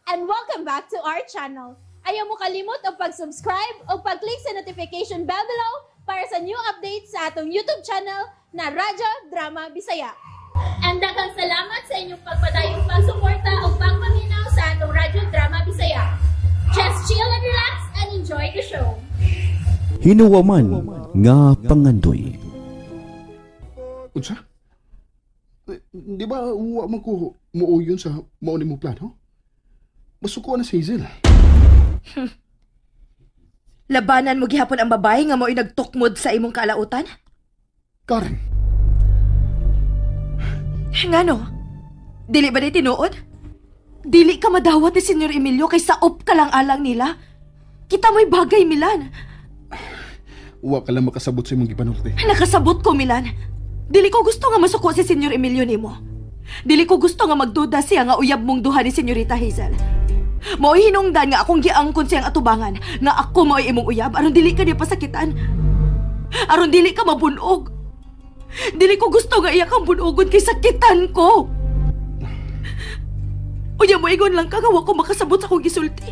And welcome back to our channel. Ayaw mo kalimot og pag-subscribe o pag-click sa notification bell below para sa new updates sa atong YouTube channel na Radyo Drama Bisaya. And daghang salamat sa inyong pagpadayong pagsuporta o pagpaminaw sa atong Radyo Drama Bisaya. Just chill and relax and enjoy the show. Hinuwaman nga pangandoy. Unsa? Eh, di ba wa man ko muuyon sa mao nimo plano? Masuko na si Hazel. Labanan mo gihapon ang babae nga mo'y nagtukmod sa imong kaalautan? Karen. Ngano? Dili ba di tinuod? Dili ka madawat ni Senyor Emilio kay saop ka lang alang nila. Kita mo'y bagay, Milan. Wa ka lang makasabot sa imong gipanulti. Nakasabot ko, Milan. Dili ko gusto nga masuko si Senyor Emilio nimo. Dili ko gusto nga magduda siya nga uyab mong duha ni Senyorita Hazel. Mao'y hinungdan nga akong giangkon siyang atubangan nga ako mao'y imong uyab aron dili ka niya pasakitan. Aron dili ka mabunog. Dili ko gusto nga iya kang bunugon kay sakitan ko. Unya mo ingon lang ka nga wa ko makasabot sa akong gisulti.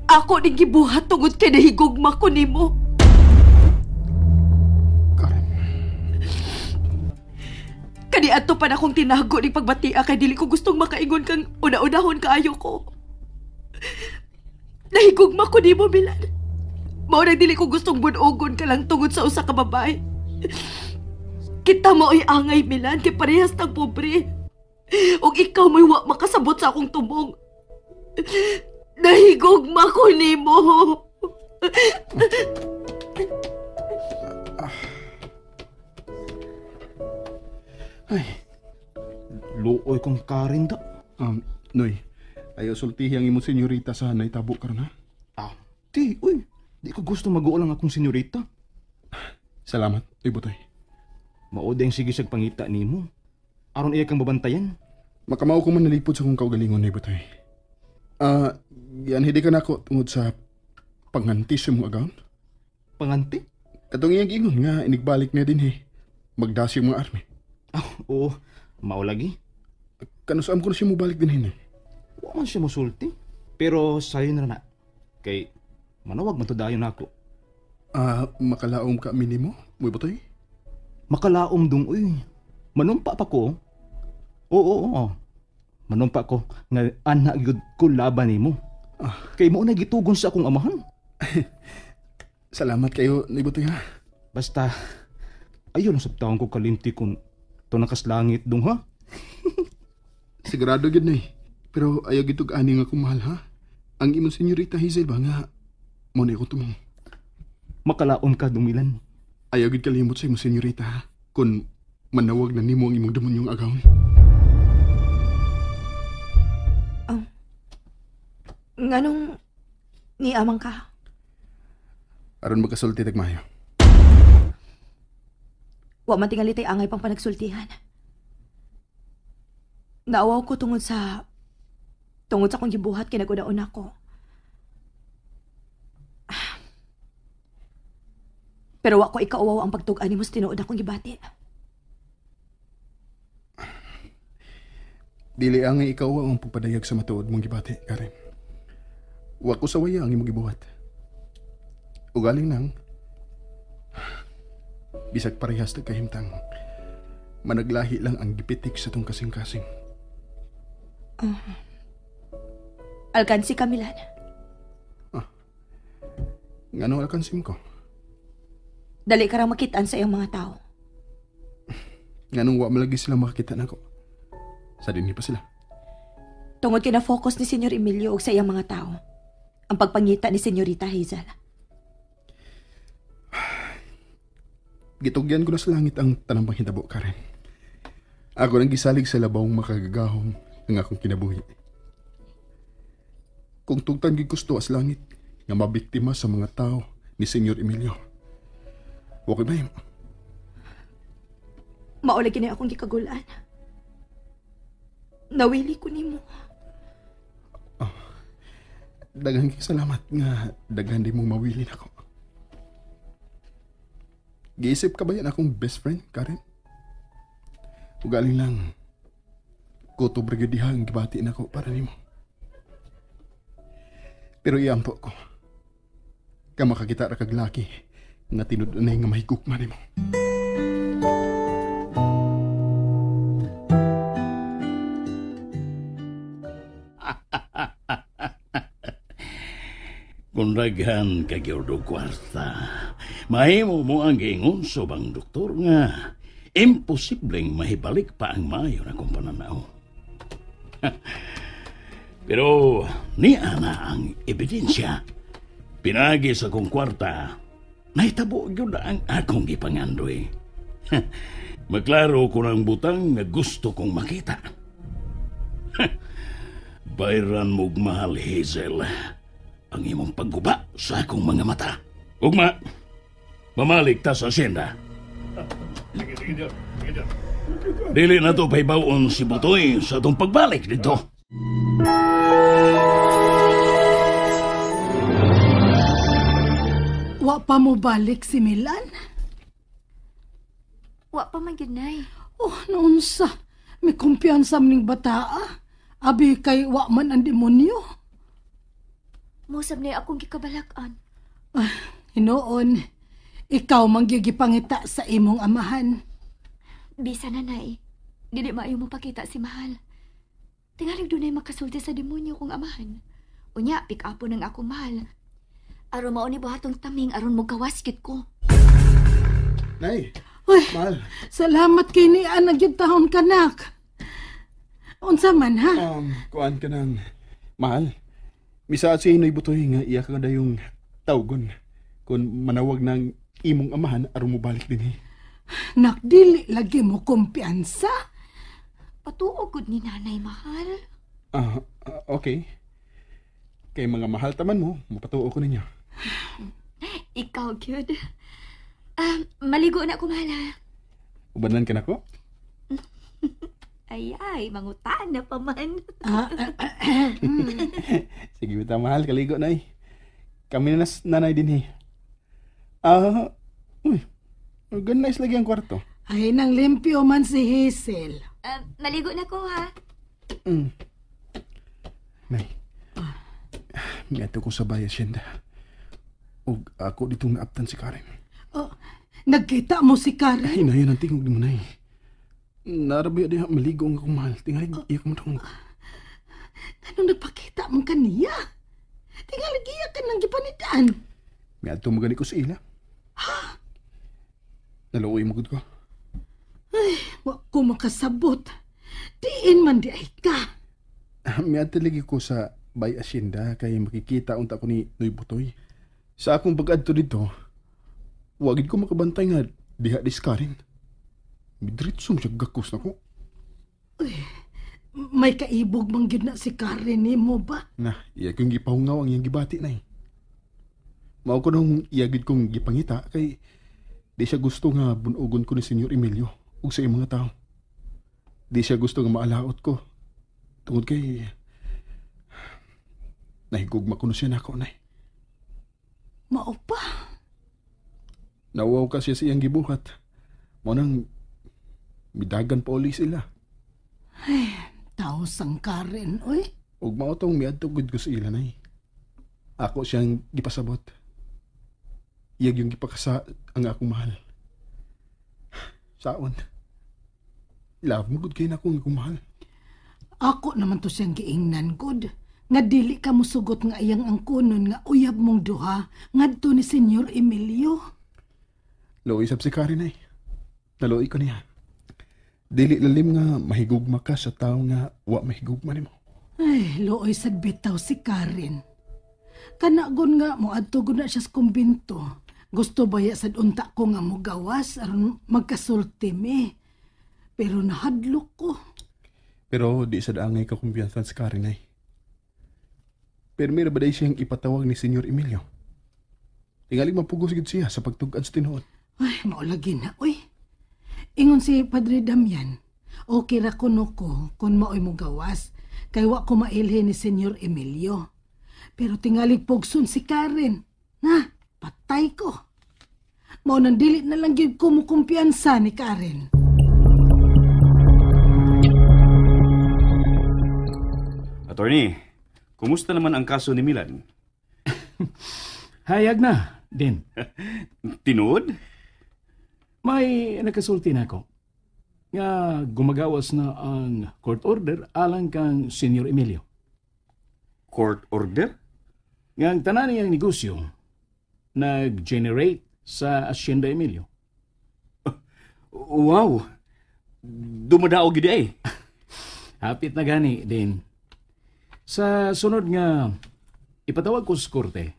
Ako ning gibuhat tungod kay nahigugma ko nimo. Karen. Kaniadto pa na akong tinago ni pagbatia kay dili ko gustong makaingon kang una-unahon kaayo ko. Nahigugma ko nimo, Milan. Mao na dili ko gustong bunogon ka lang tungod sa usa ka babae. Kita mo'y angay, Milan, kay parehas tang pobre. Ug ikaw mo'y wa makasabot sa akong tumong. Nahigugma ko nimo. Ay, luoy kong Karen da. Noy, ayaw sultihi ang imong senyorita sa naitabo karon ha. Ah, ti, uy, di ko gusto mag-uol ang akong senyorita. Salamat, Noy Butoy. Mao ding sige siyang pangita nimo. Aron iya kang babantayan. Makamao ko man nalipod sa akong kaugalingon, Noy Butoy. Ah, yan hindi ka nako tungod sa panganti sa imong agawon. Panganti? Katong iyang giingon nga inigbalik niya din eh. Magdasi ang mga army. Ah, oo, mao lagi. Kanusam ko na siya mobalik din eh. Wa man siya mosulti. Pero sayo na na. Kay manawag man to dayon nako. Ah, makalaom ka minimo, Noy Butoy? Makalaom dong uy. Manumpa pa ko. Oo, oo, oo. Manumpa ko nga anak gyud ko laban nimo. Ah. Kay mo na gitugon sa akong amahan. Salamat kayo, Noy Butoy ha. Basta ayo lang sabtaon ko kalimti kung to nakaslangit dong ha. Sigurado gyud nay. Pero ayaw gitug ani nga akong mahal ha. Ang imong senyorita Hazel ba nga mo na akong tumong. Makalaom ka dumilan. Ayaw gid kalimot sa imong senyorita ha. Kung manawag na nimo ang imong demonyong agawon. Nganong niamang ka? Aron makasulti tag maayo. Wa man tingali tay angay pang panagsultihan. Naawaw ko tungod sa akong gibuhat kay nag-una-una ko. Pero wa ko ikauwaw ang pagtug-an nimo sa tinuod akong gibati. Dili angay ikaw ang pagpadayag sa matuod mong gibati, Karen. Wa ko sawaya ang imong gibuhat. Ugaling nang bisag parehas tag kahimtang, managlahi lang ang gipitik sa tong kasing-kasing. Alkansi ka, Milan. Ah, ngano alkansim ko? Dali ka rang makitaan sa iyong mga tao. Nganong wa malagi sila makakita nako? Sa dinhi pa sila. Tungod kay na-focus ni Senyor Emilio og sa iyang mga tao, ang pagpangita ni Senyorita Hazel. Gitugyan ko na sa langit ang tanang panghitabo, Karen. Ako nang gisalig sa labawng makagagahom ang akong kinabuhi. Kung tugtan gid gusto as langit nga mabiktima sa mga tao ni Senyor Emilio. Okay ba yun? Mao lagi na akong gikagulan. Nawili ko nimo. Oh, daghan kay salamat nga daghan di mong mawili nako. Giisip ka ba yan akong best friend, Karen? Ugaling lang, Kutob ra gyud diha ang gibati nako para nimo. Pero iampo ko. Ka makakita ra kag laki nga tinud-anay nga mahigugma nimo. Kung daghan ka gyud og kwarta, mahimo mo ang giingon subang doktor nga imposibleng mahibalik pa ang maayo na kong pananaw. Pero niya na ang ebidensya. Pinagi sa kong kwarta, nahitabo gyud ang akong gipangandoy. Maklaro ko ng butang nga gusto kong makita. Bayran mo'g mahal, Hazel, ang imong pagguba sa akong mga mata. Ugma, mamalik ta sa asyenda. Dili na to pahibaw-on si Butoy sa atong pagbalik dito. Wa pa mo balik si Milan? Wa pa man gyud, Nay. Oh, naunsa. May kumpiyansa maning bataa. Abi kay wa man ang demonyo. Mosab na akong gikabalakan. Ah, hinoon, ikaw manggigipangita sa imong amahan. Bisa na, Nay. Dili maayo mo pakita si Mahal. Tingalig dunay makasulti sa demonyo kong amahan. Unya, pick up ng akong mahal. Aron mao ni buhatong taming aron mo gawaskit ko. Nay, Uy, mahal. Salamat kay ni Ana gyud taon kanak. Unsa man ha? Kuan ka nang mahal. Misa si Noy Butoy nga iya ka dayong tawgon kung manawag ng imong amahan aron mobalik dinhi. Nak, dili lagi mo kumpiyansa. Patuo gud ni nanay, mahal. Okay. Kay mga mahal taman mo, mapatuo ko ninyo. Ikaw gyud. Maligo na ko, mahal ha. Ubanan ka na ko? Ay, ay, mangutaan na pa man. Sige, bita, mahal, kaligo na eh. Kami na nanay din eh. Uy, organize lagi ang kwarto. Ay, nang limpyo man si Hazel. Maligo na ko, ha? Mm. Nay, miadto ko sa bay asyenda. Og ako ditong naaptan si Karen. Oh, nagkita mo si Karen? Ay, nayan ang tingog ni mo, Nay. Narabaya diha maligo ang akong mahal. Tingali, iya ko matungog. Anong nagpakita mong kaniya? Tingali, iya ka nang gipanidaan. Miadto mo gani ko sa ila. Ha? Naluoy mo gud ko. Ay, wa ko makasabot. Diin man di ay ka. Miadto lagi ko sa Bay Asyenda kay makikita unta ko ni Noy Butoy. Sa akong pag-adto dito, wagid ko makabantay nga diha diskarin. Midritso mo siya gakos na ko. Uy, may kaibog mang gyud na si Karen ni mo ba? Na, iya kong gipahungaw ang iyang gibati na eh. Mao ko nung iya gid kong gipangita kay di siya gusto nga bunugon ko ni Senyor Emilio ug sa iyang mga tao. Di siya gusto nga maalaot ko. Tungod kay nahigugma ko na siya nako, nay. Mao pa. Nauwaw ka siya sa iyang gibuhat. Mao nang midagan pa uli sila. Ay, tao sang Karen, oy. Ug mao tong miadto gud ko sa ila, nay. Ako siyang gipasabot. Iyag yung gipakasa ang akong mahal. Saon. Love mo gud kay nako ang akong mahal. Ako naman to siyang giingnan gud. Nga dili ka musugot nga iyang angkonon nga uyab mong duha ngadto ni Senyor Emilio. Luoy sab si Karen ay. Naluoy ko niya. Dili lalim nga mahigugma ka sa tao nga wa mahigugma nimo. Ay, luoy sad bitaw si Karen. Kanagon nga moadto gud na siya sa kumbinto. Gusto baya sad unta ko nga mogawas aron magkasulti mi. Pero nahadlok ko. Pero di sad angay ka kumpiyansa si Karen ay. Pero mira ba day siyang ipatawag ni Senyor Emilio? Tingali mapugos gid siya sa pagtug-an sa tinuod. Ay, maulagi na, oy. Ingon si Padre Damian, okay ra kuno ko kung maoy mo gawas, kay wa ko mailhin ni Senyor Emilio. Pero tingalig pugson si Karen. Na, patay ko. Mao nang dili na lang gyud ko mo kumpiyansa ni Karen. Kumusta naman ang kaso ni Milan? Hayag na, din. Tinuod? May nakasulti na ako nga gumagawas na ang court order alang kang Senyor Emilio. Court order? Nga ang tanan niyang negosyo nag-generate sa Hacienda Emilio. Wow! Dumadaog gid ay. Hapit na gani din. Sa sunod nga ipatawag ko sa korte,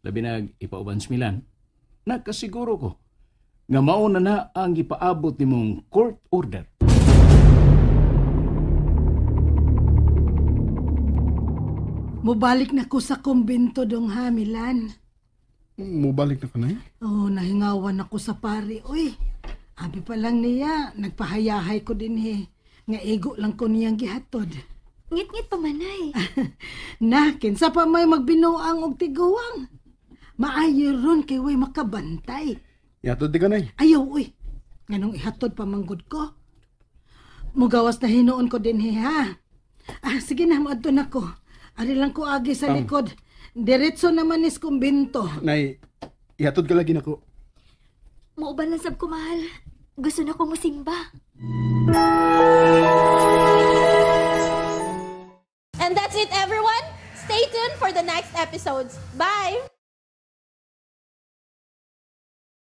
labi nag ipauban sa Milan, nakasiguro ko nga mauna na ang ipaabot nimong court order. Mubalik na ko sa kumbento dong ha, Milan. Mubalik na ka, Nay? Oh, nahingawan ako sa pari. Uy, abi pa lang niya, nagpahayahay ko din he. Nga ego lang ko niyang gihatod. Ngit-ngit pa manay. Na, kinsa pa may magbinuang og tiguang. Maayo ron kay way makabantay. Ihatod di ka, Nay. Ayaw, uy. Nganong ihatod pa manggod ko? Mugawas na hinuon ko din he, ha? Ah, sige na, moadto na ko. Ari lang ko agi sa likod. Diretso naman is kumbento. Nay, ihatod ka lagi nako. Muuban lang sab ko, mahal. Gusto na ko musimba. And that's it, everyone. Stay tuned for the next episodes. Bye!